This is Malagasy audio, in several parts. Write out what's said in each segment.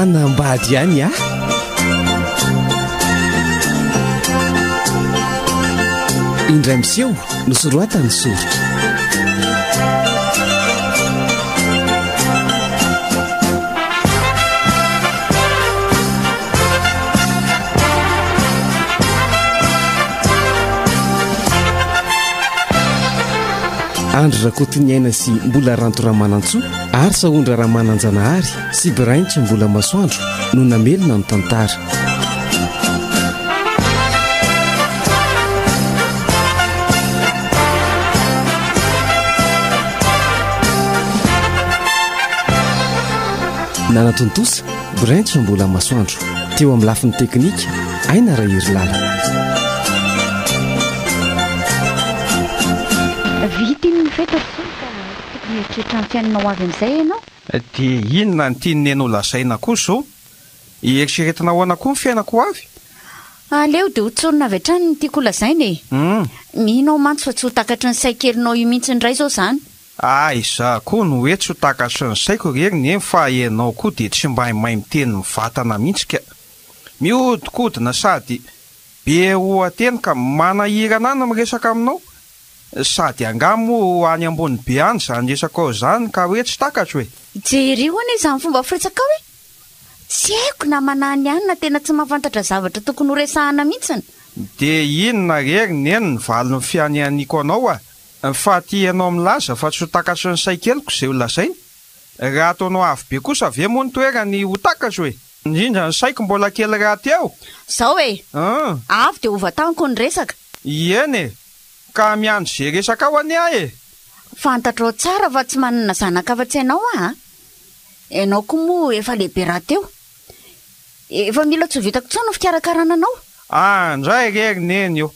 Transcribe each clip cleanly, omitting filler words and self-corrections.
Hanambady ihany aho. Indray miseho nosoratany soritra. Andry Rakotoniaina sy Mbola Ranto Ramanantsoa ary Sahondra Ramananjanahary sy Braintsy Mbola Masoandro no namelona ny tantara. Nanatontosa, Braintsy Mbola Masoandro. Teo amin'ny lafiny teknika, Aina Raherilala. Vita iny ny fety ry Solo ka tokony hieritreritra ny fiainanao ho avy amin'izay ianao. Dia inona no tian'i Neny holazaina koa izao? Eritreretina ahoana koa ny fiainako ho avy? Aleo dia ho tsorina avy hatrany ny tiako holazaina e! Mino aho mantsy fa tsy ho takatry ny sain-kelinao io mihitsy indray izao izany. Aiza koa no hoe tsy ho takatry ny saiko re ry Neny fa ianao koa dia tsy mba mahay miteny mivantana mihitsy ka! Mihodinkodina sady be oha-teny ka manahirana ahy ny miresaka aminao. Sady angaha moa any ambony be any izany resakao izany ka hoe tsy takatro e! Jereo anie izany fomba firesakao e! Tsy haiko na manahy ny any na tena tsy mahafantatra zavatra tokony ho resahana mihitsiny. Dia inona re ry Neny ny valin'ny fianianiako anao a! Fa aty ianao milaza fa tsy ho takatry ny saikeliko izay ho lazaina? Raha ataonao avo be kosa ve moa ny toerany ho takatro e! Indrindra ny saiko mbola kely rahateo! Zao e! Avy dia hovantaniko ny resaka. Ieny e! Ka miandry ze resakao anie aho e! Fantatrao tsara fa tsy manana zanaka afa-tsy ianao aho a! Ianao koa moa efa lehibe rahateo. Efa mila tsy ho vitako intsony ny fikarakarana anao. Andray re ry Neny ô!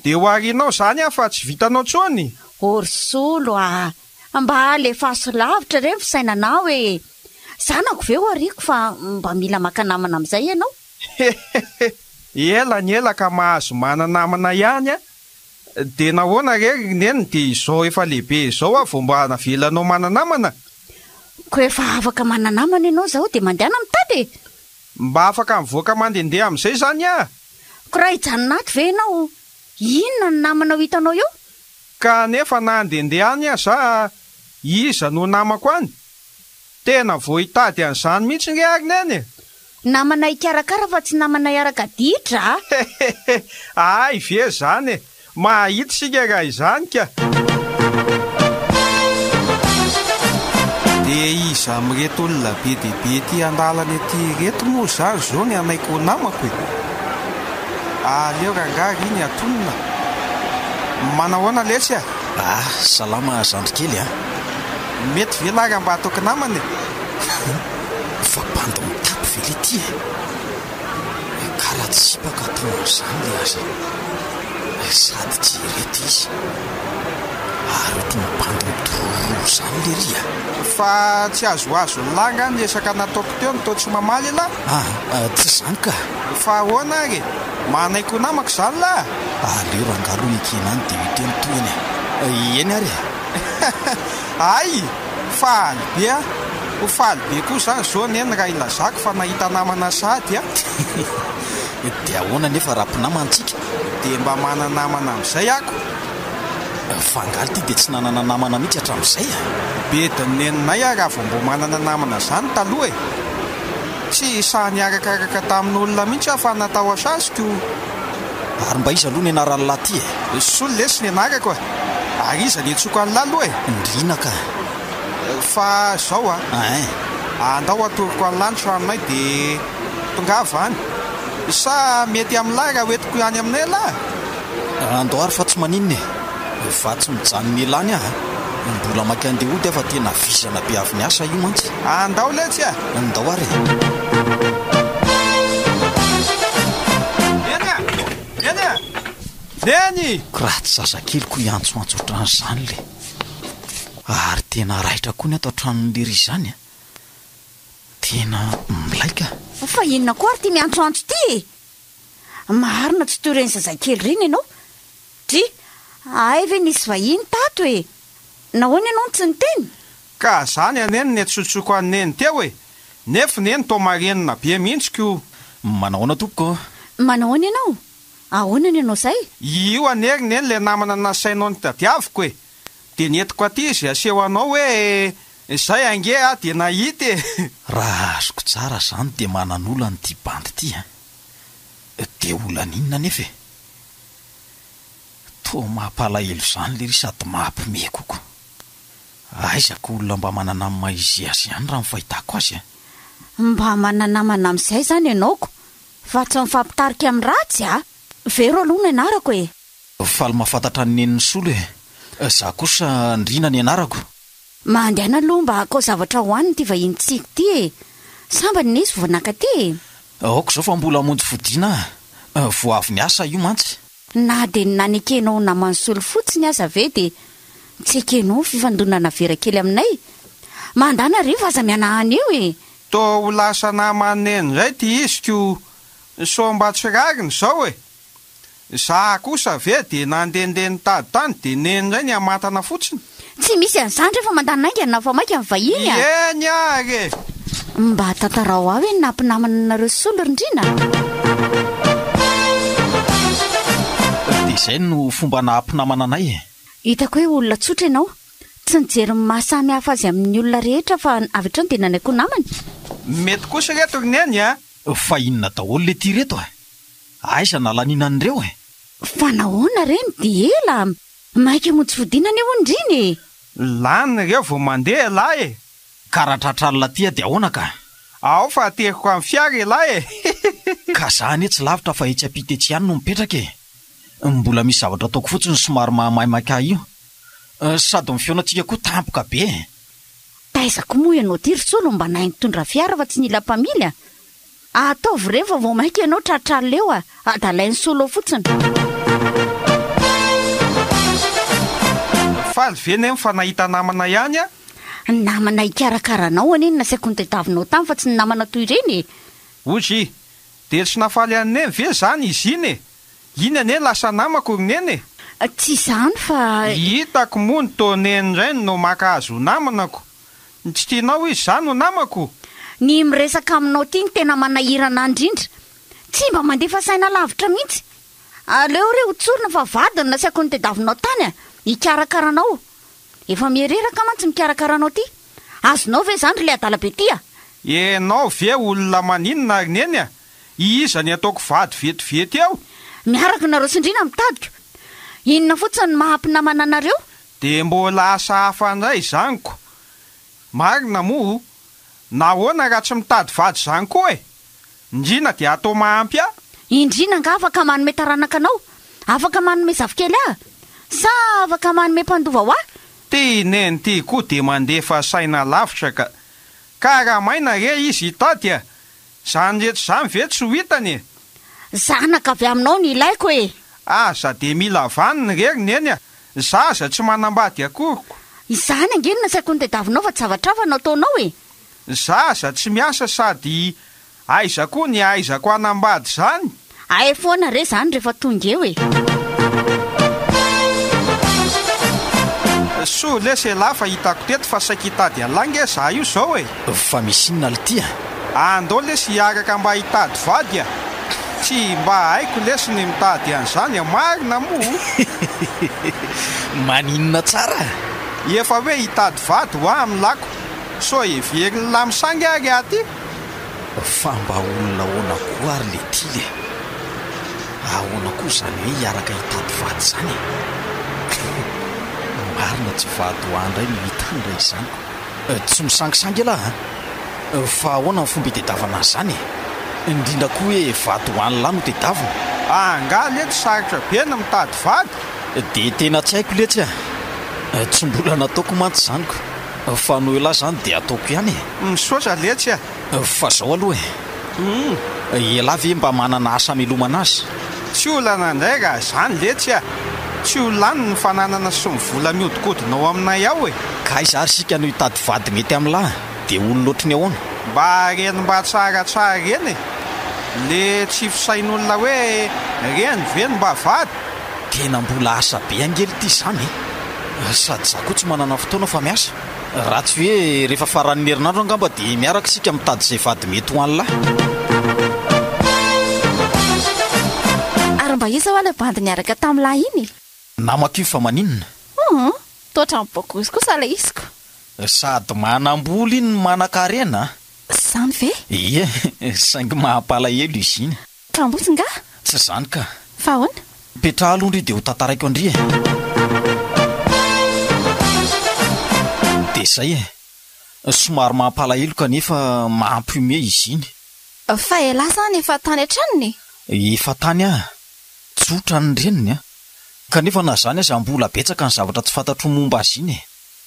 Dia ho arinao izany aho fa tsy vitanao intsony? O ry Solo a! Mba alefaso lavitra re ny fisainanao e! Zanako ve ho ariako fa mba mila maka namana amin'izay ianao? Hehehe! Ela ny ela ka mahazo mana-namana ihany a! Dia nahoana re ry Neny dia izao efa lehibe izao aho vao mba navelanao mana-namana? Koa efa afaka mana-namana ianao izao dia mandehana mitady e! Mba afaka mivoaka mandehandeha amin'izay izany aho? Koa raha hijanona ato ve ianao, inona ny namana ho hitanao eo? Ka nefa na handehandeha any aza iza no namako any? Tena vao hitady an'izany mihitsy nge ary Neny e! Namana hikarakara fa tsy namana hiaraka ditra a! Hehehe! Hay ve izany e! Mahita isika raha izany ka! Dia iza amin'ireto olona be dia be ety an-dalana ety ireto moa izany izao ny hanaiky ho namako e? Aleo rangahy ry ny antonona. Manahoana lesy a? Ah, salama zandry kely a! Mety ve lahy raha mba ataoko namana e? Fa bandy mitapy ve le ty e? Kara tsy sipaka atao an'izany le aza e! Sady tsy ireto izy ary ohatry ny bandy midorororo izany lery a! Fa tsy azoazon'lah angaha ny resaka nataoko teo no toa tsy mamaly elah? Ah, tsy izany ka! Fa ahoana ary e? Manaiky ho namako izany lah? Aleo rangaha aloha ekena any dia ho hita eo ny tohiny e! Eny ary e! Hay! Faly be aho! Ho faly be koa izany izao Neny raha ilazako fa nahita namana sahady aho. Dia ahoana anefa raha mpinamana tsika? Dia mba mana-namana amin'izay ako. Fa angaha ity dia tsy nanana namana mihitsy hatramin'izay a? Bedin'i Neninay aho raha vao mbo manana namana izany taloha e! Tsy sahy niarakaraka tamin'olona mihitsy aho fa natahotra azy ko. Ary mba iza aloha ny anaran'lah ty e? Solo lesy ny anarako a! Ary iza ny antsoiko an'lah aloha e? Ndrina ka! Fa zao a! Ein! Andao atoroko an'lah ny tranonay de tongava any. Sa mety amin'lah raha hoentiko any aminay lah? Andao ary fa tsy maninona e! Fa tsy mijanona ela any aho a! Mbola maika andeha hody aho fa tena vizana be avy niasa io mantsy. Andao letsy a! Ndao ary e! Neny a! Neny a! Neny! Ko raha tsy zazakely ko hiantsoantso ohatran'izany le! Ary tena raitra koa ny ato an-tranon'i lery izany a! Tena milay ka! Fa inona koa ary ity miantsoantso ity e? Marina tsy toy ireny zazakely ireny ianao. Dry, hay ve nisy vahiny tato e! Nahoana ianao no tsy niteny? Ka zany anie no niantsoantsoako an'i Neny teo e! Nefa neny toa marenina be mihitsy ko. Manao ahoana tompoko? Manao ahoana ianao? Ahoana ny anao izay? Io anie ry neny ilay namana nasainao nitadiaviko e! Dia nentiko aty izy haseho anao hoe izay ange aho dia nahita e! Raha azoko tsara izany dia manan'olana ity bandy ity an! Dia olana inona anefa e? Toa mampalahelo izany lery sady mampime koko. Aiza ko olona mba manana ny maha izy azy ihany raha ny fahitako azy a! Mba mana-namana amin'izay izany ianao ko! Fa tsy mifampitarika amin'ny ratsy a! Vero aloha ny anarako e! Faly mahafantatra an'i Neny Solo e! Za kosa Ndrina ny anarako. Mandehana aloha mba hakao zavatra hohanina ity vahinintsika ity e! Sambany anie izy vao nankaty e! Aoka izao fa mbola hamonjy fodiana aho, vao avy niasa io mantsy. Na dia ny nanekenao ho naman'i Solo fotsiny aza ve dia tsy ekenao ny fifandonana vera kely aminay? Mandàna re fa aza mihanahana eo e! Toa ho lasa naman'i Neny indray ity izy ko sao mba tsy rariny izao e! Za kosa ve dia nandehandeha nitady tany dia Neny indray ny hamantana fotsiny? Tsy misy an'izany re fa mandàna haingana fa maika ny vahiny a! Eny ary e! Mba tantarao ahy hoe ny nampinamana anareo Solo ry Ndrina a! Dia izay no fomba naha-mpinamana anay e! Hitako hoe olona tsotra ianao. Tsy nijery ny maha samy hafa azy amin'ny olona rehetra fa avy hatrany dia nanaiky ho namany. Mety kosa ireto ry Neny a! Fa inona daholo letia ireto e? Aiza nalaniana an'ireo e? Fa nahoana re no dia ela? Maika hamonjy fodiana anie hono ndriny e! Lany ireo vao mandeha elah e! Ka raha tratra alina aty dia ahoana ka? Ao fa ateriko amin'ny fiara elah e! Ka za anie tsy lavitra fa etsy ampita etsy ihany no mipetraka e! Mbola misy zavatra ataoko fotsiny somary mahamaimaika ahy io. Sady ny fihaonantsika koa tampoka be e! Taiza koa moa ianao ity ry Solo mba nahay nitondra fiara fa tsy nila mpamily a! Ataovy re fa vao mainka ianao tratra leo a! Adalain'i Solo fotsiny. Faly ve neny fa nahita namana ihany a? Namana hikarakara anao anie no nasaiko notadiavinao tany fa tsy ny namana toy ireny e! Ozy, dia tsy nafaly an'i Neny ve izany izy iny e? Iny anie lasa namako ry Neny e! Tsy izany fa. Hitako moa ny toa Neny indray no maka azy ho namana ko! Tsy tianao izy izany ho namako? Ny miresaka aminao ity no tena manahirana ahy indrindra. Tsy mba mandefa saina lavitra mihitsy. Aleo re ho tsorina fa vadiny no nasiako notediavinao tany a! Hikarakara anao. Efa miha-reraka mantsy mikarakara anao ity. Azonao ve izany ry le adala be ity a! Ianao ve olona maninona ry Neny a! Iza ny ataoko vady vetivety eo? Miaraka nareo sy Ndrina mitadiko. Inona fotsiny no maha mpinamana anareo? Dia mbola asa hafa indray izany ko! Marina moa o! Nahoana raha tsy mitady vady izany koa e! Ndrina dia atao mahampy ahy? I Ndrina angaha afaka manome taranaka anao? Afaka manome zafikely ahy? Sa afaka manome mpandova ho ahy? Ty neny ty koa dia mandefa saina lavitra ka! Ka raha maina re izy hitady a! Zany rehetra izany ve tsy ho hitany e? Zanaka avy aminao no ilaiko e! Aza dia mila vaniny re ry Neny a! Za aza tsy manambady akoriko. Izany ange no nasaiko notadiavinao fa tsy zavatra hafa no ataonao e! Za aza tsy miasa sady aiza koa ny ahaizako hanambady izany? Hay foana re izany rehefa tonga eo e! Soa lesy elah fa hitako teto fa saika hitady anlah nge za io zao e! Fa misy inona lty a? Andao lesy hiaraka mba hitady vady a! Tsy mba haiko lesy ny mitady an'izany a! Marina moa! Maninona tsara? Efa hoe hitady vady hoa amin'lako, sao heverin'lah misangy ary aty? Fa mba olona ahoana koa ary le tily e? Ahoana koa izany hoe hiaraka hitady vady izany e? Marina tsy vady ho ahy indray no hitany raha izany ko. Tsy misangisangy ialahy an! Fa ahoana ny fomba itedavana an'izany e? Indrindra koa hoe vady ho an'lah no tedavina. Angaha letsy sarotra be ny mitady vady? Dia tena tsy haiko letsy a! Tsy mbola nataoko mantsy izany ko! Fa noho ialahy izany dia ataoko ihany e! Misaotra letsy a! Fa zao aloha e! Ialahy ve mba manana asa hamelomana azy? Tsy olana indray raha izany letsy a! Tsy ho lany ny fananana sy ny vola mihodinkodina ao aminay ao e! Ka aiza ary isika no hitady vady mety amin'lah? Dia olona ohatry ny ahoana? Mba reny mba tsaratsara reny e! Le tsy fisain'olona hoe reny ve no mba vady? Tena mbola asa be ange lty izany e! Sady za koa tsy manana fotoana fa miasa. Raha tsy hoe rehefa faran'ny herinandro angamba dia miaraka isika mitady izay vady mety ho an'lah. Ary mba iza hoa ilay bandy niaraka tamin'lah iny e? Namako io fa maninona? Hum, toa ohatran'ny bogosy kosa ilay izy ko. Sady manam-bola iny no manan-karena a! Izany ve? Ie, saingy mampalahelo izy iny. Kamboty nga? Tsy izany ka. Fa ahoana? Mipetraha aloha ndry dia ho tantaraiko an-dry e! Dia izay e! Somary mampalahelo kanefa mampihomehy izy iny. Fa elah izany efa tany an-tranony e? Efa tany aho. Tsotra ny reniny an! Kanefa na izany aza mbola betsaka ny zavatra tsy fantatro momba azy iny e!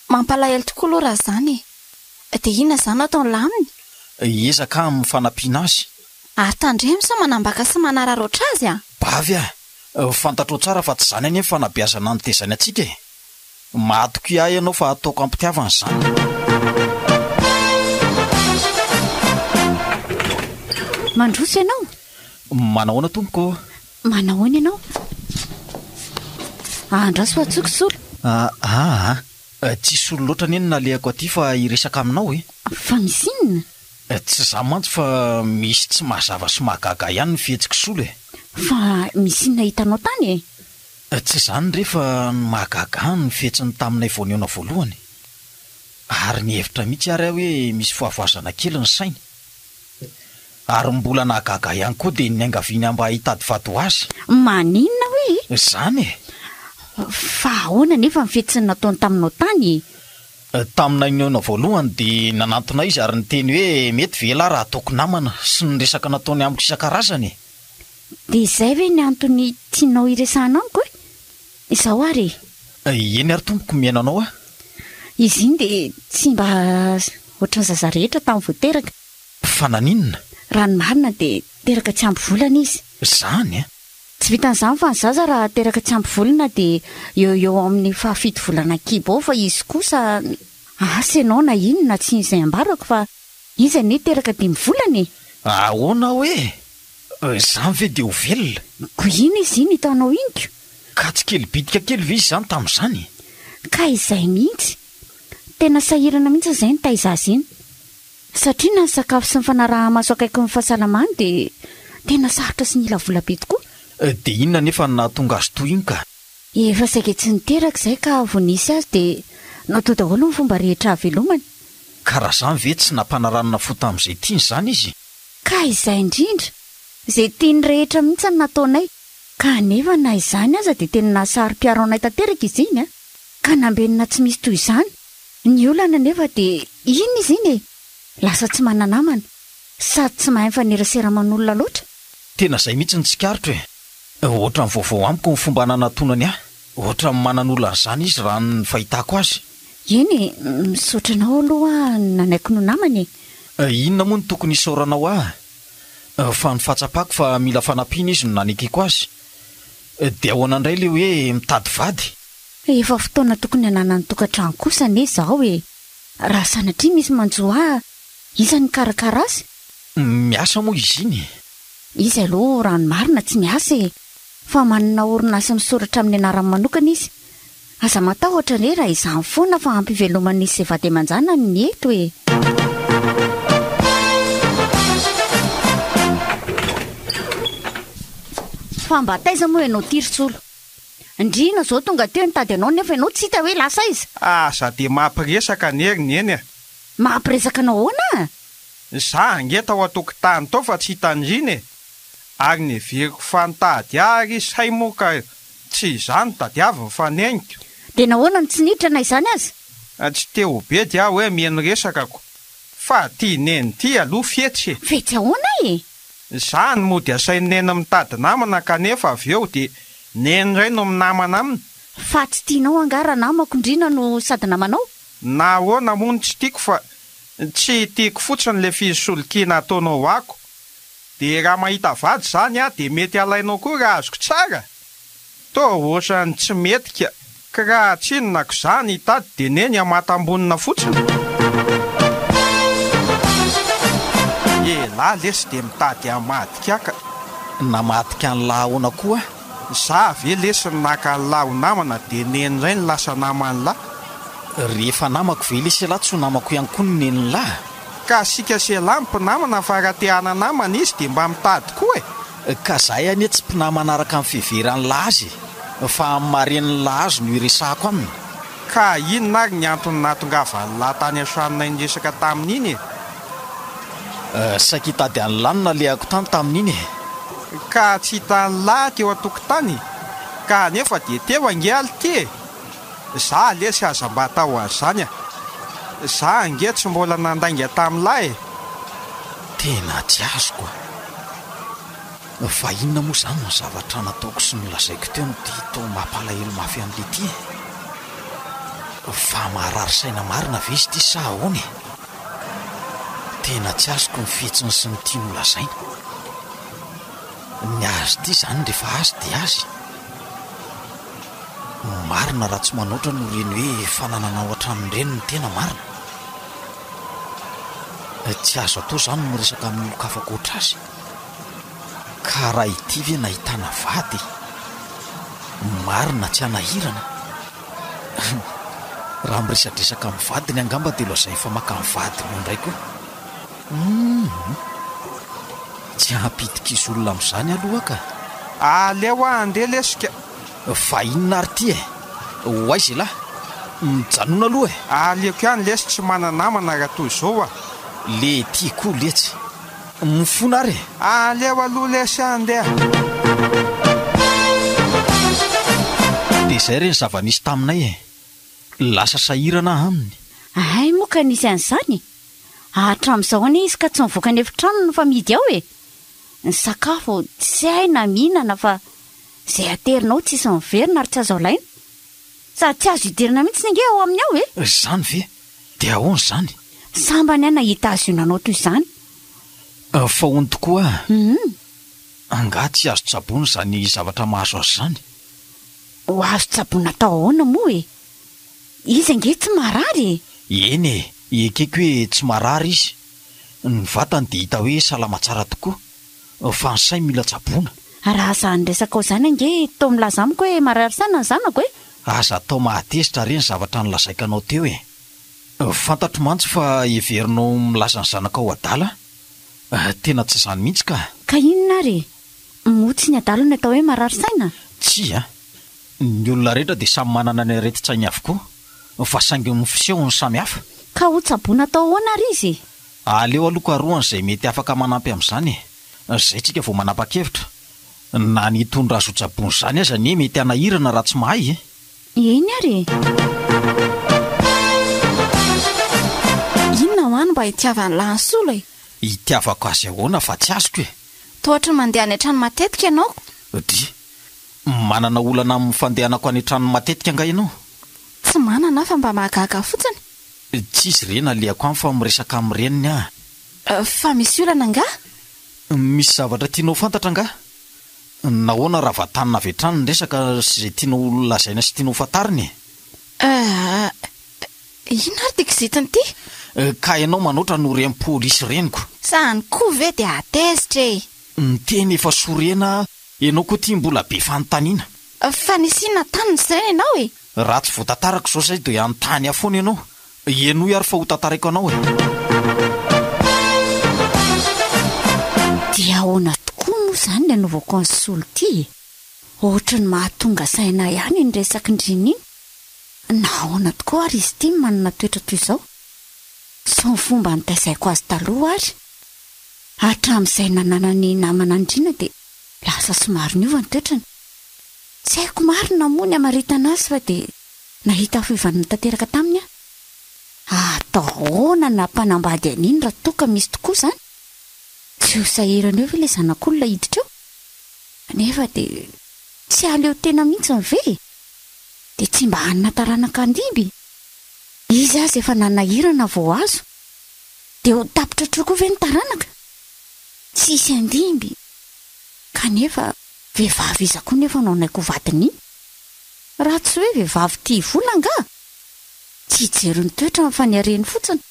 Mampalahelo tokoa aloha raha izany e! Dia inona izany no ataon'lah aminy? Hiezaka aho amin'ny fanampiana azy. Ary tandremo sao manambaka sy manararaotra azy an! Bavy a! Fantatrao tsara fa tsy izany anie ny fanabeazana nitezainy antsika e! Matokia ahy ianao fa hataoko am-pitiavana izany. Mandroso ianao? Manahoana tompoko ô? Manahoana ianao? Andraso antsoiko Solo. Aa! Tsy Solo loatra anie no nalehako aty fa hiresaka aminao e! Fa misy inona? Tsy izaho mantsy fa misy tsy mazava sy mahagaga ihany ny fihetsik'i Solo e! Fa misy inona hitanao tany e? Tsy izany re fa ny mahagaga ahy ny fihetsiny taminay vao nihaona voalohany. Ary nihevitra mihitsy ary aho hoe misy fahavoazana kely ny sainy. Ary ny mbola nahagaga ahy ihany koa dia ny niangaviany ahy mba hitady vady ho azy. Maninona hoe e? Izany e! Fa ahoana anefa ny fihetsiny nataony taminao tany e? Taminay nihaona voalohany dia nanantona izy ary niteny hoe mety ve elah raha ataoko namana sy ny resaka nataony amiko isan-karazany e! Dia izay ve ny antony tianao hiresahana amiko e? Izao ary e! Eny ary tompoko mihaino anao aho. Izy iny dia tsy mba ohatran'ny zaza rehetra tamin'ny vao teraka. Fa naninona? Raha ny marina dia teraka tsy ampy volana izy. Izany a! Tsy vitan'izany fa ny zaza raha teraka tsy ampy volana dia eo ho eo amin'ny fahafito volana an-kibo ao fa izy kosa asa ianao na inona na tsy izay ambarako fa izy anie teraka dimy volana e! Ahoana hoe? Izany ve dia ho velona? Ko ino izy iny hitanao iny ko? Ka tsy kely bitika kely ve izy izany tamin'izany? Ka izay mihitsy! Tena sahirana mihitsy izay nitaiza azy iny. Satria na ny sakafo sy ny fanaraha-maso akaiky ny fahasalamany dia tena sarotra sy nila vola be tokoa. Dia inona anefa no nahatonga azy toy iny ka? Efa saika tsy niteraka izay ka vao nisy azy dia natao daholo ny fomba rehetra hahavelomany. Ka raha izany ve tsy nampanaranana fo tamin'izay tiany izany izy? Ka izay indrindra! Izay tiany rehetra mihitsy no nataonay. Ka anefa na izany aza dia tena nahasaro-piaro anay tanteraka izy iny a! Ka nambenina tsy misy toy izany. Ny olana anefa dia iny izy iny e! Lasa tsy mana-namana, sady tsy mahay mifanerasera aman'olona loatra. Tena izay mihitsy no tsikaritro e! Ohatran'ny vaovao amiko ny fomba nanatonany ahy. Ohatran'ny manan'olana izany izy raha ny fahitako azy. Eny e! Misaotra anao aloha aho nanaiky no namana e! Inona moa no tokony hisaoranao ahy? Fa ny fahatsapako fa mila fanampiana izy no nanekeko azy. Dia ahoana indray ilay hoe mitady vady? Efa fotoana tokony hananany tokantrano kosa anie izao e! Raha sanatria misy manjo ahy, iza no hikarakara azy? Miasa moa izy iny e? Izy aloha raha ny marina tsy miasa e! Fa manana orinasa misoratra amin'ny anarany manokana izy. Aza matahotra re raha izany foana fa ampy hiveloman'izy sy vady aman-janany ny eto e! Fa mba taiza moa ianao ity ry Solo? Ndriana zao tonga teo nitady anao nefa ianao tsy hita hoe lasa aiza? Aza dia mampiresaka anie ry Neny a! Mampiresaka anao ahoana? Za ange tao an-tokotany tao fa tsy hitan-dRina e! Ary neveriko fa nitady ahy ary izy hay moa ka tsy izaho no tadiaviny fa neniko. Dia nahoana no tsy niditra na izany aza? Tsy te ho bedy aho hoe mino resakako fa ty Neny ty aloha fetsy e! Fetsy ahoana e? Za no mody asain'i Neny mitady namana kanefa avy eo dia Neny indray no minamana aminy. Fa tsy tianao angaha raha namako ndrina no sady namanao? Nahoana moa no tsy tiako fa tsy tiako fotsiny le fisolokiana ataonao ako. Dia raha mahita vady izany aho dia mety alainao koa raha azoko tsara? Toa ohatran'ny tsy mety ka. Ka raha tsy inona ko zany hitady de neny hamatam-bonina fotsiny. Elah lesy de mitady hamadika ka. Namadika an'lah ahoana koa? Za ve lesy no naka an'lah ho namana de neny indray no lasa naman'lah. Rehefa namako ve lesy ialahy tsy ho namako ihany koa ny nenin'lah? Ka asika sy ialahy mpinamana fa raha te hana-namana izy dia mba mitady koa e! Ka zahay anie tsy mpinamana araka ny fiheveran'lah azy e! Fa amin'ny maha renin'lah azy no iresahako aminy. Ka inona ary ny antony nahatongavan'lah tany an-tranonay niresaka tamin'iny e? Saika hitady an'lah no nalehako tany tamin'iny e! Ka tsy hitan'lah teo an-tokotany? Ka anefa dia teo ange alty e! Za lesy aza mba atao an'izany a! Za ange tsy mbola nandainga tamin'lah e! Tena tsy azoko a! Fa inona moa izany no zavatra nataoko sy nolazaiko teo no dia toa mampalahelo mafy an'i Letty e? Fa marary saina marina ve izy ity sa ahoana e? Tena tsy azoko ny fihetsiny sy ny tiany holazaina. Ny azy ity izany rehefa azy dia azy. Marina raha tsy manaotra no ireny hoe fananana ao an-tranony ireny no tena marina. Tsy azo atao izany ny miresaka amin'ny olon-kafa ankoatra azy. Ka raha ity ve nahitana vady? Marina tsy hanahirana. Raha miresadresaka amin'ny vadiny angamba dia lazainy fa maka ny vadiny eo indray koa. Humm. Tsy hampidi-kizo olona amin'izany aloha ka. Aleo aho handeha lesy ka. Fa inona ary ity e? Ho aiza elah? Mijanona aloha e! Aleoko ihany lesy tsy mana-namana raha toy izao a! Le ty koa letsy. Mifona ary e! Aleo aloha lesy handeha. Dia izay re ny zava-nisy taminay e! Lasa sahirana aho aminy. Hay moa ka nisy an'izany e! Hatramin'izao anie izy ka tsy mivoaka ny efitranony fa mihidy ao e! Ny sakafo tsy hay na mihinana fa izay aterinao tsisy miverina ary tsy azo alaina. Sady tsy azo idirana mihitsy ange ao aminy ao e! Izany ve? Dia ahoana izany? Sambany aho nahita azy io nanao toy izany. Fa hono tokoa a! Angaha tsy azo tsaboina izany zavatra mahazo azy izany? Ho azo tsaboina atao ahoana moa e? Izy ange tsy marary e! Eny e, ekeko hoe tsy marary izy. Ny vatany dia hita hoe salama tsara tokoa. Fa ny sainy mila tsaboina. Raha izany resakao izany ange toa milaza amiko hoe marary saina ny zanako e! Aza atao mahatezitra re ny zavatra nolazaiko anao teo e! Fantatro mantsy fa heverinao milaza ny zanakao adala aho. Tena tsy izany mihitsy ka! Ka inona ary e? Moa tsy ny adala no atao hoe marary saina? Tsia. Ny olona rehetra dia samy manana ny aretin-tsainy avokoa, fa saingy ny fisehony samy hafa. Ka ho tsaboina atao ahoana ary izy e? Aleo aloha karohana izay mety afaka manampy amin'izany e! Izay tsika vao manapa-kevitra. Na ny hitondra azy ho tsaboina izany aza anie mety hanahirana raha tsy mahay e! Eny ary e! Inona hoa no mba itiavan'i lahy an'i Solo e? Itiavako azy ahoana fa tsy azoko e! Toa ohatry ny mandeha any an-trano matetika ianao. Dry, manana olana amin'ny fandehanako any an-trano matetika angaha ianao? Tsy manana aho fa mba mahagaga fotsiny. Tsy izy re nalehako any fa miresaka amin'ny reniny aho. Fa misy olana angaha? Misy zavatra tianao ho fantatra angaha? Nahoana raha vantanina avy hatrany ny resaka sy izay tianao ho lazaina sy tianao ho fantarina e? Euh, inona ary ity kizitina ity? Ka ianao manoatra no reny polisy reniko. Zany koa ve dia hahatezitra e! Miteny efa sorena ianao koa ity mbola be fanontaniana. Fa nisy inona tany ny saina ianao e? Raha tsy voatantarako izao izay dia hanontany ahy foana ianao. Henoy ary fa hotantaraiko anao e! Dia ahoana tokoa moa izany ny hanaovako an'i Solo ity e? Ohatry ny mahatonga saina ahy ihany iny resak'i Ndrina iny. Na ahoana tokoa ary izy ity no manana toetra toy izao? Sao ny fomba nitaizaiko azy taloha ary? Hatramin'izay nananany namana Ndrina dia lasa somary niova ny toetrany. Tsy haiko marina moa ny hamaritana azy fa dia nahita fiovanana tanteraka taminy aho. Atao ahoana na mpanambady an'iny raha toa ka misy tokoa izany? Tsy ho sahirana eo ve ilay zanak'olona hiditra eo? Nefa dia tsy hahaleo tena mihitsy ve e? Dia tsy mba hanana taranaka handimby? Izy aza efa nanahirana vao azo. Dia ho tapitra hatreo koa ve ny taranaka? Tsy hisy handimby. Kanefa vehivavy iza koa nefa no hanaiky ho vadin'iny? Raha tsy hoe vehivavy tia vola angaha? Tsy hijery ny toetrany fa ny hareny fotsiny.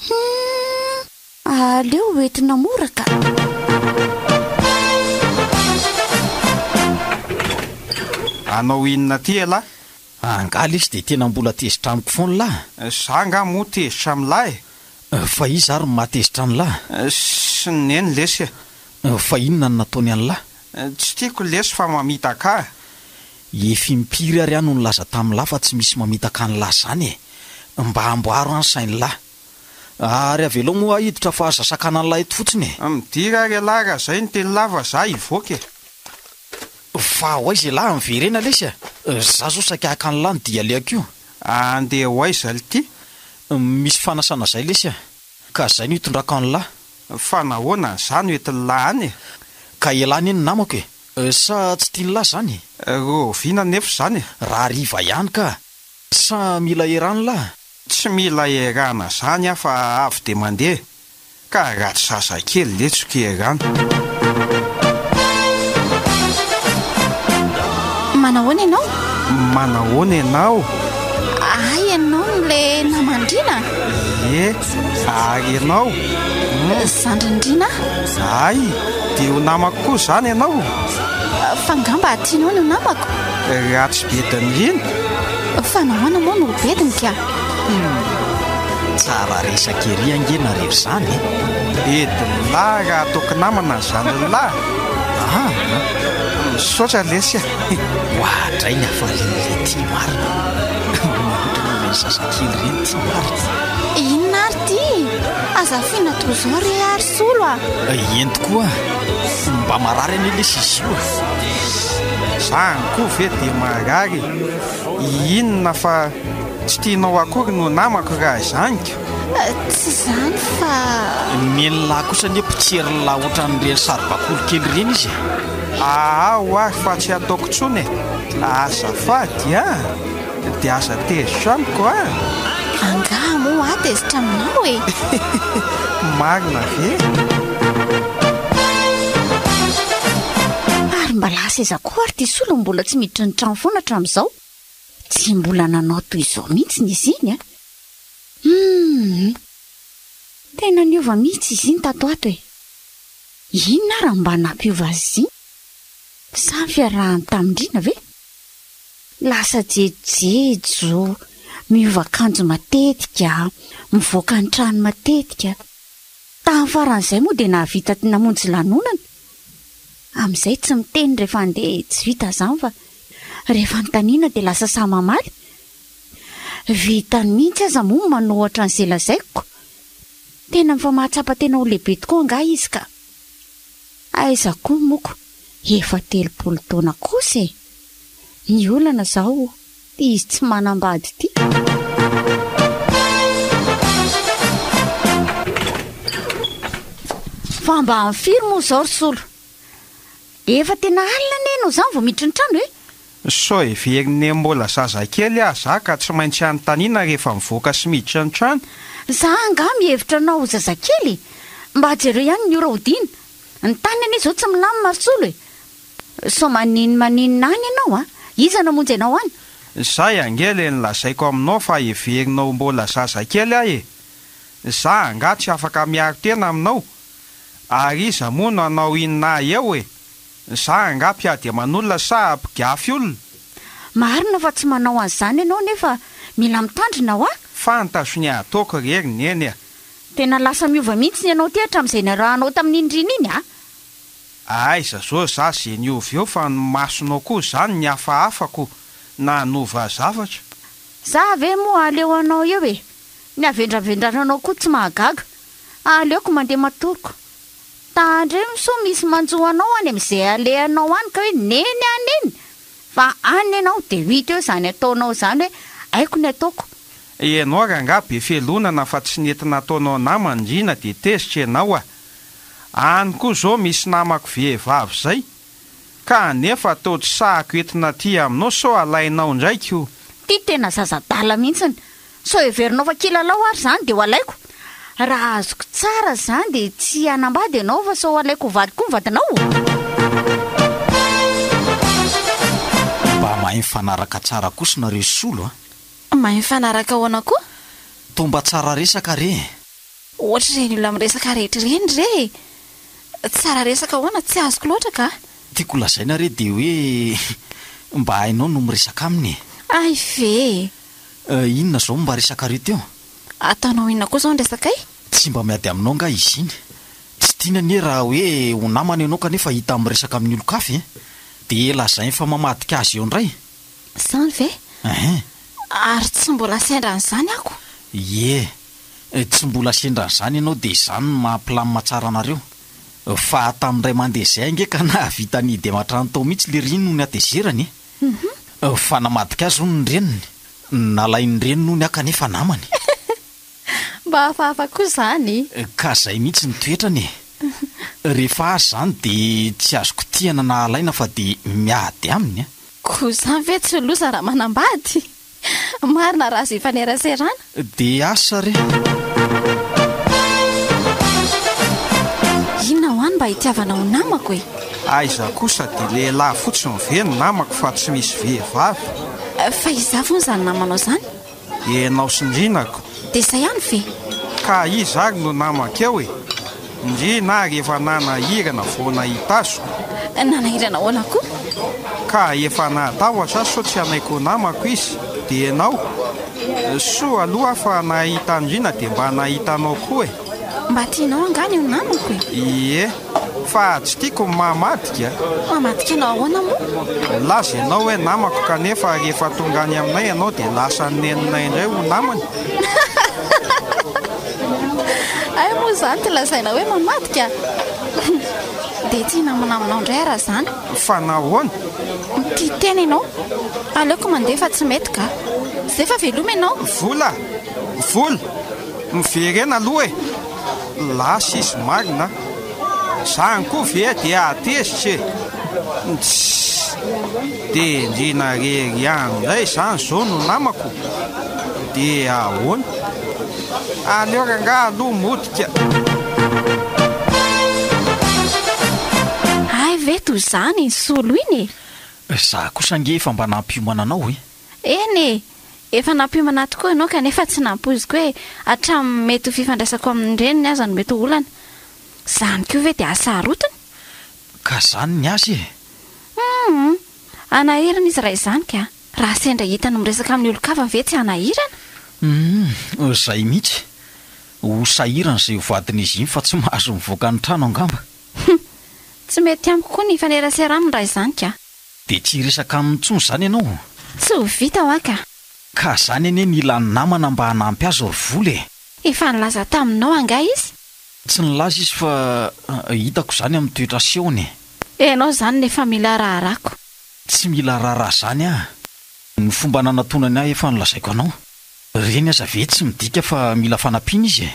Humm! Aleo ho entina mora ka! Hanao inona aty ialahy? Angaha lesy dia tena mbola tezitra amiko foana lah? Za angaha moa tezitra amin'lah e? Fa iza ary no mahatezitra an'lah? Sy ny neny lesy e. Fa inona no nataony an'lah? Tsy tiako lesy fa mamitaka ahy. Efa impiry ary aho no nilaza tamin'lah fa tsy misy mamitaka an'lah zany e! Mba amboaro an ny sain'lah. Ary avelao moa aho hiditra fa aza sakanan'lah eto fotsiny e! Midira ary elah raha zay no teny lava za hivoaka e! Fa ho aiza elah miverena lesy a! Za zao saika haka an'lah ny dia alehako io. Andeha ho aiza lty? Misy fanasana zay lesy a! Ka zay no hitondrako an'lah. Fa nahoana za no entin'lah any e? Ka elah anie ny namako e! Sa tsy tian'lah zany? Rahoviana anefa izany e? Rahariva ihany ka! Sa mila eran'lah? Tsy mila erana zany aho fa avy de mandeha ka ratsy zazakely letsy ko erana. Manahoana ianao? Manahoana ianao? Hay ianao no le naman-dRina? Ie, ary ianao? Zandrin-dRina aho. Hay, dia ho namako koa izany ianao? Fa angamba tianao ny ho namako? Ratsy bedin'i Rina. Fa nahoana moa no ho bediny ka? Tsara resaka ery ange nareo izany e! Bedin'i lahy raha ataoko namana ny zanany lahy. Aa! Misaotra lesy a! Oadray ny hafalian'ilay tia marina. Mihoatra noho ireny zazakely ireny ity marina. Inona ary ity? Aza afina toy izao re ary Solo a! Eny tokoa, mba marary anie lesy izy io a! Zany koa ve dia marary e! Inona fa tsy tianao akory no namako raha izany ka! Tsy izany fa. Nen'lah kosa anie potserin'lah ohatran'ireny saribakoly kely ireny izy e! Aa ho ahy fa tsy ataoko intsony e! Azafady a! Dia aza tezitra amiko a! Angaha moa aho tezitra aminao e! Marina ve? Ary mba lasa aiza koa ary ity Solo mbola tsy miditra ny trano foana hatramin'izao? Tsy mbola nanao toy izao mihitsy izy iny a! Humm! Tena niova mihitsy izy iny tato ato e! Inona ary no mba nampiova azy iny? Sa ny fiarahany tamin-dRina ve? Lasa jejojejo, miova akanjo matetika, mivoaka ny trano matetika. Tamin'ny faran'izay moa dia nahavita namonjy lanonana. Amin'izay tsy miteny rehefa handeha, tsy vita izany fa rehefa anontaniana dia lasa sahy mamaly. Vitany mihitsy aza moa ny manohatra an'izay lazaiko. Tena efa mahatsapa tena ho lehibe tokoa angaha izy ka. Aiza koa moko efa 30 taona kosa e! Ny olana zao izy tsy manambady ity. Fa mba amin'ny firy moa izao ry Solo? Efa tena alina anie ianao izany vao miditra ny trano e! Sao heverin'i Neny mbola zazakely aho za ka tsy maintsy anontaniana rehefa mivoaka sy miditra ny trano? Za angaha mihevitra anao ho zazakely e! Mba jereo ihany ny ora hodiana. Ny tany anie izao tsy milamina ry Solo e! Sao maninn maninona any ianao a! Iza no hamonjy anao any? Zay ange le nolazaiko aminao fa heverinao ho mbola zazakely aho e! Za angaha tsy afaka miaro tena aminao? Ary iza moa no hanao inona ahy eo e? Za angaha mpiady aman'olona sa mpigafy olona? Marina fa tsy manao an'izany ianao nefa mila mitandrina hoa! Fantatro ny ataoko re ry Neny a! Tena lasa miova mihitsy ny anao ity hatramin'izay niarahanao tamin'iny Rina iny a! Aiza zao za ze niova eo fa ny masonao koa zany ny hafahafa ko nanova zavatra. Za ve moa aleo anao eo e! Ny havendravendrananao koa tsy mahagaga. Aleoko mandeha matory ko. Tandremo sao misy manjo anao any amin'izay alehanao any ka hoe neny ah neny! Fa any ianao dia ho hita eo izany ataonao izany hoe haiko ny ataoko. Ianao rangahy be fialonana fa tsy nety nataonao namana ndrina dia tezitra ianao ah! Any koa zao misy namako vehivavy zay ka anefa toa tsy sahako entina aty aminao sao alainao indray ko. Ty tena zaza adala mihitsiny. Sao heverinao fa kilalao ary izany dia ho alaiko? Raha azoko tsara izany dia tsy hanambady ianao fa sao alaiko ho vady koa ny vadinao? Mba mahay mifanaraka tsara kosa nareo solo a! Mahay mifanaraka ahoana koa? Toa mba tsara resaka re e! Ohatr'ireny olona miresaka rehetra ireny re e! Tsara resaka ahoana? Tsy azoko loatra ka! Tiako lazaina re dia hoe mba hainao no miresaka aminy e! Hay ve e! Inona izao no mba resakareo teo? Ataonao inona koa izao ny resakay? Tsy mba miady aminao angaha izy iny? Tsy tiany anie raha hoe ho namana ianao kanefa hita miresaka amin'ny olon-kafa e! Dia lazainy fa mamadika azy eo indray. Izany ve? Ehe. Ary tsy mbola sendra an'izany ako? Ie. Tsy mbola sendra an'izany ianao dia izany no maha mpilamina tsara anareo. Fa tamin'indray mandeha izay ange ka nahavita nihidy aman-trano tao mihitsy lery iny noho ny hatezerany e! Fa namadika azy hono ny reniny. Nalain'ny reniny hono aho kanefa namany. Mba hafahafa koa izany. Ka izay mihitsy ny toetrany e! Rehefa azy izany dia tsy azo kitihana na alaina fa dia miady aminy a! Koa izany ve tsy loza raha manambady? Marina raha azo ifaneraserana. Dia asa re! Inona ho ahy no mba hitiavanao ho namako e? Aiza kosa dia lehilahy fotsiny ve ny namako fa tsy misy vehivavy? Fa iza hono izany namanao izany? Ianao sy Ndrinako. Dia izay ihany ve? Ka iza ary no namako eo e? Ndrina ary efa nanahirana vao nahita azy ko. Nanahirana ahoana koa? Ka efa nahatahotra aho sao tsy hanaiky ho namako izy. Dia ianao? Soa aloha aho fa nahita an-dRina dia mba nahita anao koa e. Mba tianao angaha ny ho namako e? Ie. Fa tsy tiako ny mahamadika. Mamadika anao ahoana moa? Milaza ianao hoe namako kanefa rehefa tonga any aminay ianao dia lasa neninay indray ho namany. Hay moa izany ty lazaina hoe mamadika? Dia tsy hinamana aminao indray aho raha izany. Fa nahoana? Tia tena ianao. Aleoko mandeha fa tsy mety ka. Izay fa veloma ianao. Vola! Vola! Miverena aloha e! Lasa izy marina a! Zany koa ve dia hahatezitra e! Tssy! Dia ndrina rery ihany indray izany izao no namako? Dia ahoana? Aleo rangahy aloha mody ka! Hay ve toy izany iny solo iny e! Za kosa ange efa mba nampiomana anao e! Eny e! Efa nampiomana ahy tokoa ianao kanefa tsy nampoiziko hoe hatramin'ny mety ho fifandraisako amin'ny reniny aza no mety ho olana. Izany koa ve dia hasarotiny? Ka izany ny azy e! Humm! Hanahirana izy raha izany ka! Raha sendra hitany miresaka amin'ny olon-kafa ve tsy hanahirana? Humm! Izay mihitsy! Ho sahirana izay ho vadin'izy iny fa tsy mahazo mivoaka ny trano angamba. Humm! Tsy mety amiko koa ny hifanerasera aminy raha izany ka! Dia tsy hiresaka aminy intsony izany ianao? Tsy ho vita hoa ka! Ka izany anie ny ilany namana mba hanampy azy ry vola e! Efa nilaza taminao angaha izy? Tsy nilaza izy fa hitako izany amin'ny toetra asehony e! Ianao izany no efa mila raharahako. Tsy mila raharaha izany aho. Ny fomba nanatonany ahy efa nolazaiko anao. Ireny aza ve tsy midika fa mila fanampiana izy e?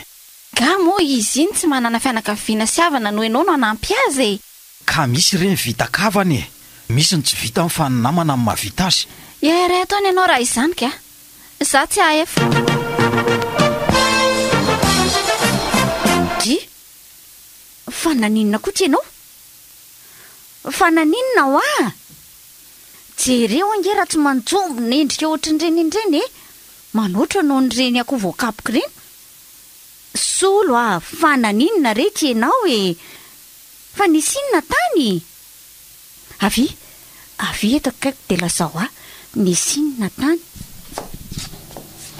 Nga moa izy iny tsy manana fianakaviana sy havana noho ianao no hanampy azy e! Ka misy re ny vita-kavana e! Misy ny tsy vitany fa ny namana no mahavita azy. Ireto any ianao raha izany ka! Za tsy hahefa. Dry! Fa naninona koa ty ianao? Fa naninona hoa? Jereo ange raha tsy manjombona endrika ohatran'ireny ireny e! Manoatra noho ireny akoho voakapoka ireny. Solo a! Fa naninona re ty ianao e? Fa nisy inona tany? Avia, avia eto akaikiko dia lazao ahy, nisy inona tany?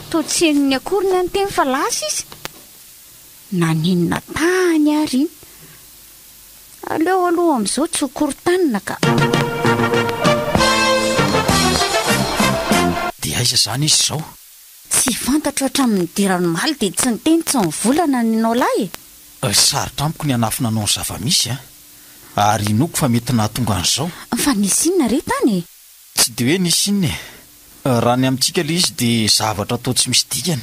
Toa tsy henony akory ny niteny fa lasa izy. Naninona tany ary iny? Aleo aloha amin'izao tsy ho korontanina ka. Dia aiza izany izy izao? Tsy fantatro hatramin'ny nidirany omaly dia tsy niteny tsy nivolana ny anao lahy e! Sarotra amiko ny hanafina anao ny zava-misy an! Ary inoako fa mety nahatonga an'izao. Fa nisy inona re tany e? Tsy dia hoe nisy inona e! Raha ny amintsika ilay izy dia zavatra toa tsy misy dikany.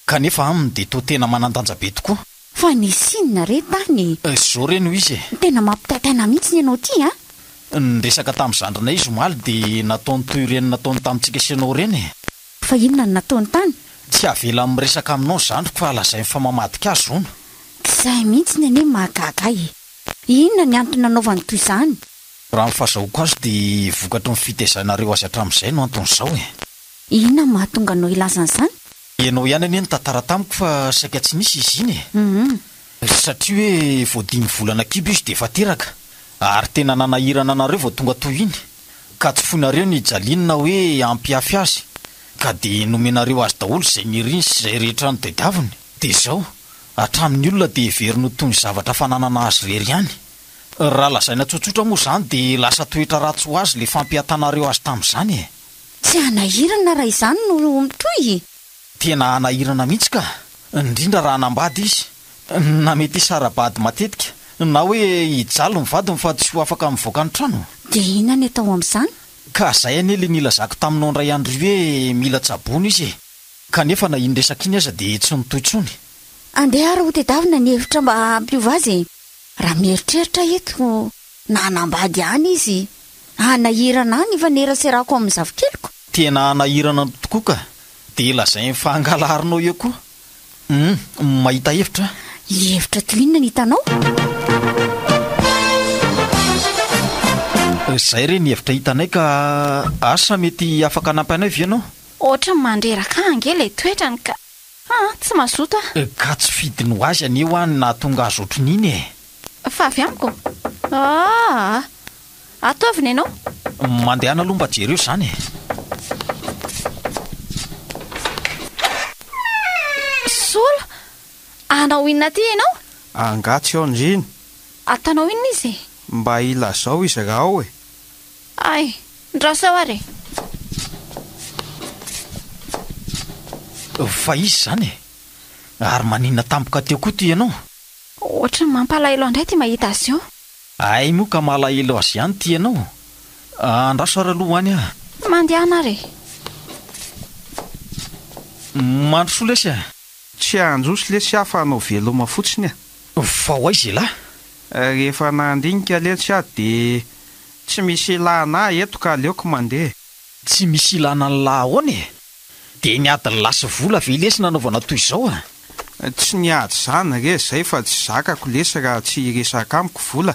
Kanefa aminy dia toa tena manan-danja be tokoa. Fa nisy inona re tany e? Izao re no izy e! Tena mampitaitaina mihitsy ny anao ity an! Niresaka tamin'ny zandrinay izy omaly dia nataony toy ireny nataony tamintsika sy ianao ireny e! Fa inona no nataony tany? Tsy avelany miresaka aminao ny zandriko fa lazainy fa mamadika azy hono. Izay mihitsy ny anie mahagaga ahy e! Inona ny antony nanaovany toy izany? Raha ny fahazahoako azy dia vokatry ny fitaizanareo azy hatramin'izay no anton'izao e! Inona no mahatonga anao hilaza an'izany? Ianao ihany anie nitantara tamiko fa saika tsy nisy izy iny e! Satria hoe vao dimy volana kibo izy dia efa teraka, ary tena nanahirana anareo vao tonga toy iny. Ka tsy foinareo ny hijaliany na hoe hampihafy azy. Ka dia nomenareo azy daholo izay niriny sy izay rehetra notadiaviny. Dia izao, hatramin'ny olona dia heveriny ho toy ny zavatra fananana azy irery ihany. Raha lazaina tsotsotra moa izany dia lasa toetra ratsy ho azy ilay fampihatanareo azy tamin'izany e! Tsy hanahirana raha izany no mitohy e! Tena hanahirana mihitsy ka! Indrindra raha hanambady izy, na mety hisara-bady matetika, na hoe hijaly ny vadiny fa tsy ho afaka mivoaka ny trano. Dia inona ny atao amin'izany? Ka zay anie le nilazako taminao indray andro io hoe mila tsaboina izy e! Kanefa na iny resaka iny aza dia tsy nitohy intsony. Andeha ary hotedavina ny hevitra mba hampiova azy e! Raha mieritreritra eto na hanambady ihany izy, hanahirana ahy ny hifaneraserako amin'ny zafikeliko. Tena hanahirana tokoa ka! Dia lazainy fa hangalarinao eo koa. Hum, mahita hevitra aho. Hevitra toy inona no hitanao? Izay re ny hevitra hitanay ka asa mety afaka hanampy anay ve ianao? Ohatran'ny mandreraka ahy ange ilay toetrany ka. Aa, tsy mazoto aho. Ka tsy fidiny ho azy anie hoa ny nahatonga azy ohatrin'iny e! Fa avy amiko? Aa! Ataovy ny anao. Mandehana aloha mba jereo izany e! Solo, hanao inona aty ianao? Angaha tsy ao ndry iny? Ataonao inona izy e? Mba ilazao izy raha ao e! Hay, ndraso eo ary e! Fa izy izany e! Ary maninona tampoka teo koa ity ianao? Ohatran'ny mampalahelo ahy indray ity mahita azy io. Hay moa ka malahelo azy ihany ity ianao. Andraso ary aloha ho any aho. Mandehana ary e! Mandrosoa lesy a! Tsy handroso lesy aho fa hanao veloma fotsiny a! Fa ho aiza elah? Rehefa nandinika letsy aho dia tsy misy ilana ahy eto ka aleoko mandeha. Tsy misy ilana an'lah ahoana e? Dia ny adin'lah sy vola ve lesy nanaovana toy izao a? Tsy niady izany re zay fa tsy zakako lesy raha tsy hiresaka amiko vola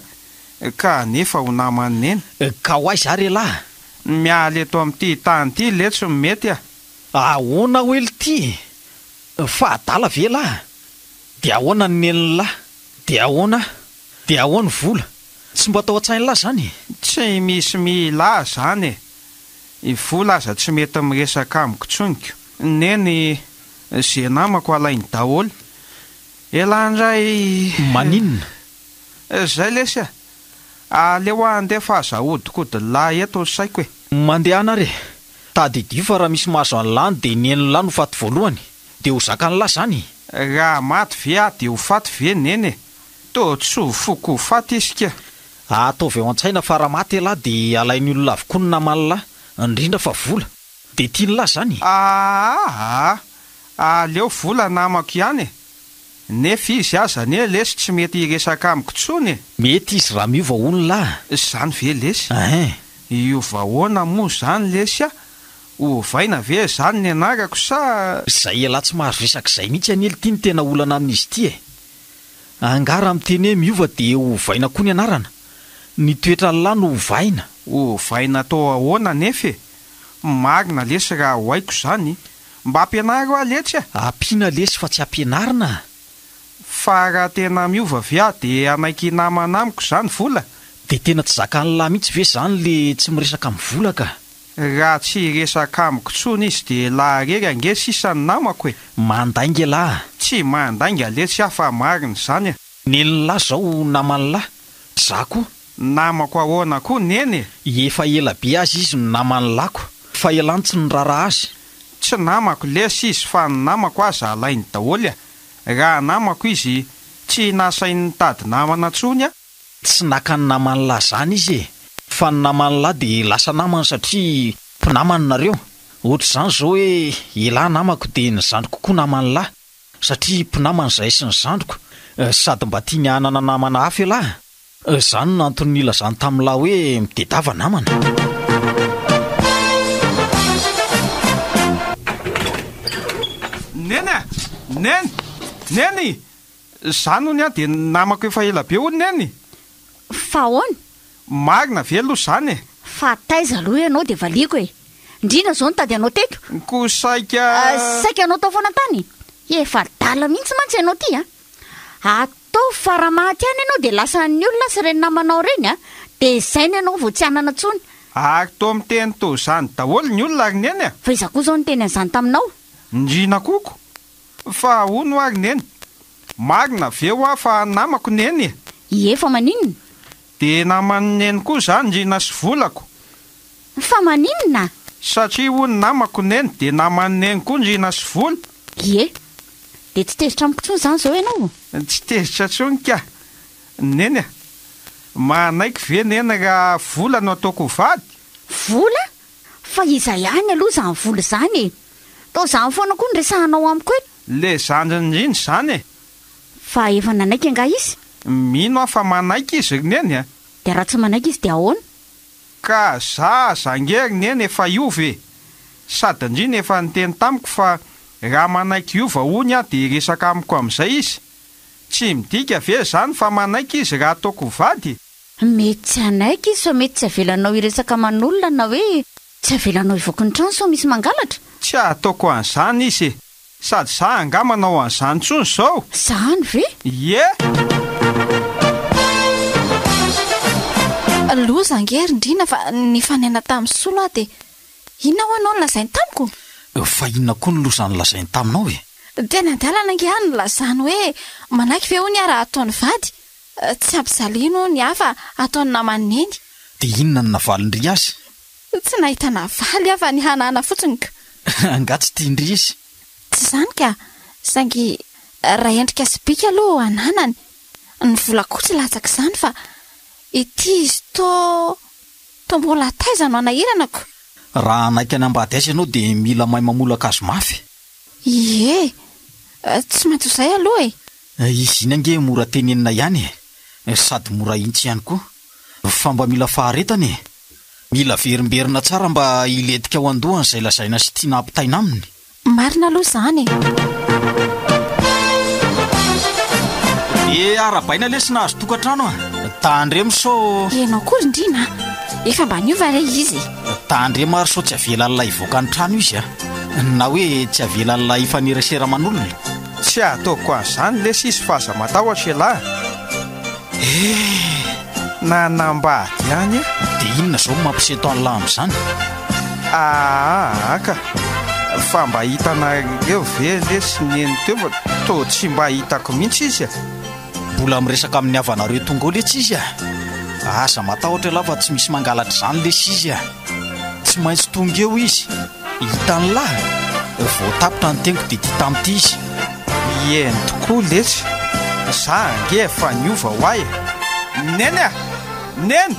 ka anefa ho naman'i neny. Ka ho aiza ary elah? Miala eto amin'ity tany ity letsy no mety a! Ahoana hoe lty e? Fa adala ve elah? Dia ahoana ny nenin'lah? Dia ahoana? Dia ahoan vola? Tsy mba tao an-tsain'lah zany e? Tsy misy mila ahy zany e! I vola aza tsy mety miresaka amiko tsony ko! Neny, ze namako alainy daholo! Elah ndray. Maninona? Zay lesy a! Aleo aho handeha fa aza ahodikodin'lah eto ny saiko e! Mandehana ary e! Tadidio fa raha misy mahazo an'lah any dia nenin'lah no faty voalohany! Dia ho zakan'lah zany? Raha maty ve aho dia ho faty ve Neny e? Toa tsy ho foko ho faty izy ka. Ataovy ao an-tsaina fa raha maty ialahy dia alain'ny olona avokoa ny naman'lah, indrindra fa vola. Dia tian'lah zany? Aa! Aleo vola namako ihany e! Nefa izy aza anie lesy tsy mety hiresaka amiko tsony e! Mety izy raha miova hono lah. Zany ve lesy? Ein. Hiova ahoana moa zany lesy a? Ovaina ve zany ny anarako sa. Zay ialahy tsy mahazo resaka izay mihitsy anie lty no tena olana amin'izy ity e! Angaha raha miteny hoe miova dia ovaina koa ny anarana? Ny toetran'lah no ovaina. Ovaina atao ahoana anefa e? Marina lesy raha ho haiko zany. Mba ampianaro aho letsy a! Ampiana lesy fa tsy ampianarina a! Fa raha tena miova ve aho dia hanaiky hinamana amiko zany vola? Dia tena tsy zakan'lah mihitsy ve zany le tsy miresaka amin'ny vola ka? Raha tsy hiresaka amiko tsony izy dia elah rery ange sisa ny namako e! Mandainga elah a! Tsy mandainga letsy aho fa marina izany a! Nenin'lah zao naman'lah, za koa. Namako ahoana koa neny e? Efa ela be aza izy no naman'lako, fa elah no tsy niraharaha azy. Tsy namako lesy izy fa ny namako aza alainy daholo a! Raha namako izy tsy nasainy nitady namana tsony a! Tsy naka ny naman'lah zany izy e! Fa ny naman'lah de lasa namany satria mpinamana nareo. Ohatr'izany zao hoe elah namako de ny zandriko koa naman'lah satria mpinamana izahay sy ny zandriko sady mba tiany hanana namana hafa elah. Zany no antony nilazany tamin'lah hoe mitedava namana. Neny a! Neny! Neny! Zany hono an dia namako efa ela be hono neny? Fa ahoana? Marina ve aloha zany e? Fa taiza aloha ianao dia valiako e! Ndrina zao nitady anao teto? Ko saika. Saika anao tao foana tany? Efa adala mihitsy mantsy ianao ty a! Ataovy fa raha maty any ianao dia lasan'ny olona sy ireny namanao ireny a! Dia izay ny anao vao tsy hanana intsony. Ary toa miteny toa izany daholo ny olona ry Neny a! Fa iza koa izao niteny an'izany taminao? Ndry koko! Fa hono hoa ry Neny, marina ve hoa fa namako Neny e? Ie, fa maninona? Dia naman'i Neny koa za Ndrina sy Volako. Fa maninona? Satria hono namako Neny dia naman'i Neny koa Ndrina sy Vola. Ie. Dia tsy tezitra amiko intsony izany izao ianao? Tsy tezitra intsony ka. Neny a! Manaiky ve Neny raha Vola no ataoko ho vady? Vola? Fa iza ihany aloha izany Vola izany e? Toa izany foana koa no resahanao amiko eto. Le zandriny Ndrina izany e! Fa efa nanaiky angaha izy? Mino aho fa manaiky izy ry Neny a! Dia raha tsy manaiky izy dia ahoana? Ka za aza ange ry Neny efa hiova e! Sady ndry no efa niteny tamiko fa raha manaiky hiova hono aho dia hiresaka amiko amin'izay izy. Tsy midika ve izany fa manaiky izy raha ataoko ho vady? Mety tsy hanaiky izy fa mety tsy avelanao hiresaka aman'olona na hoe tsy avelanao hivoaka ny trano sao misy mangalatra. Tsy ataoko an'izany izy e! Sady za angaha manao an'izany intsony izao? Zany ve? Ie! Loza ange ry Ndrina fa nifanena tamin'i Solo aho dia inona ho'a no nolazainy tamiko? Fa inona koa no loza nolazainy taminao e? Teny an-dalana ange aho nilazany hoe manaiky ve hono aho raha ataony vady? Tsy ampijaliany hono aho fa ataony naman'i Neny. Dia inona no navalin-dry azy? Tsy nahita navaly aho fa nihanahana fotsiny ka. Angaha tsy tian-dry izy? Tsy izany ka! Saingy raha endrika sy bika aloha ananany, ny vola koa tsy latsaka izany fa ity izy toa toa mbola taiza no anahiranako. Raha hanaiky hanambady azy ianao dia mila mahay mamolaka azy mafy. Ie! Tsy maintsy ho izay aloha e! Izy iny ange mora tenenina ihany e! Sady mora ahintsy ihany koa. Fa mba mila faharetana e! Mila averimberina tsara mba hilentika ao an-dohany izay lazaina sy tiana hampitaina aminy. Marina aloha izany e! Dia arahabaina lesy nahazo tokantrano a! Tandremo sao. Ianao koa ry Ndrina a! Efa mba niova re izy e! Tandremo ary sao tsy avelan'ilay hivoaka ny trano izy a! Na hoe tsy avelan'ilay hifanerasera aman'olona. Tsy ataoko an'izany lesy izy fa aza matahotra ialahy. Eh! Nanambady ihany aho. Dia inona izao no mampisento an'lah amin'izany? Aa ka! Fa mba hitanareo ve lesy neny teo fa toa tsy mba hitako mihitsy izy a! Mbola miresaka amin'ny havanareo tonga ao letsy izy a! Aza matahotra ialahy fa tsy misy mangalatra izany lesy izy a! Tsy maintsy tonga eo izy, hitan'lah! Vao tapitra ny teniko dia ity tamin'ity izy. Eny tokoa letsy, za ange efa niova ho ahy e! Neny a! Neny!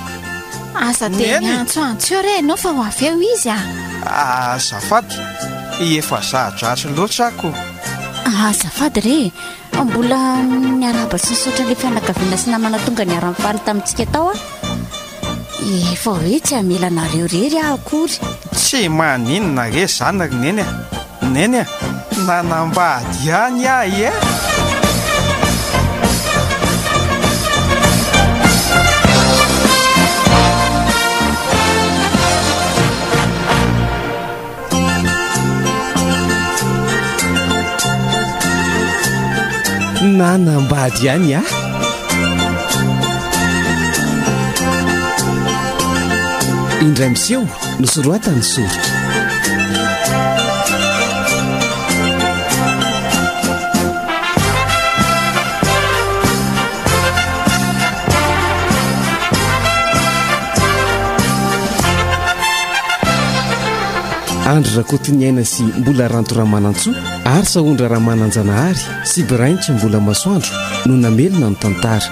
Aza dia Neny! miantsoantso eo re ianao fa ho avy eo izy a! Azafady, efa za-dratsy loatra aho ko. Azafady re e! Mbola niarahaba sy nisaotra ilay fianakaviana sy namana tonga niara-nifaly tamintsika tao aho. Efa hoe tsy hamela anareo irery aho akory. Tsy maninona re izany ry Neny a! Neny a! Nanambady ihany aho e! Nanambady ihany aho. Indray miseho nosoratan'ny soritra. Andry Rakotoniaina sy Mbola Ranto Ramanantsoa ary Sahondra Ramananjanahary sy Braintsy Mbola Masoandro no namelona ny tantara.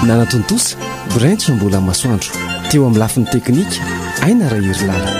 Nanatontosa, Braintsy Mbola Masoandro. Teo amin'ny lafiny teknika, Aina Raherilala.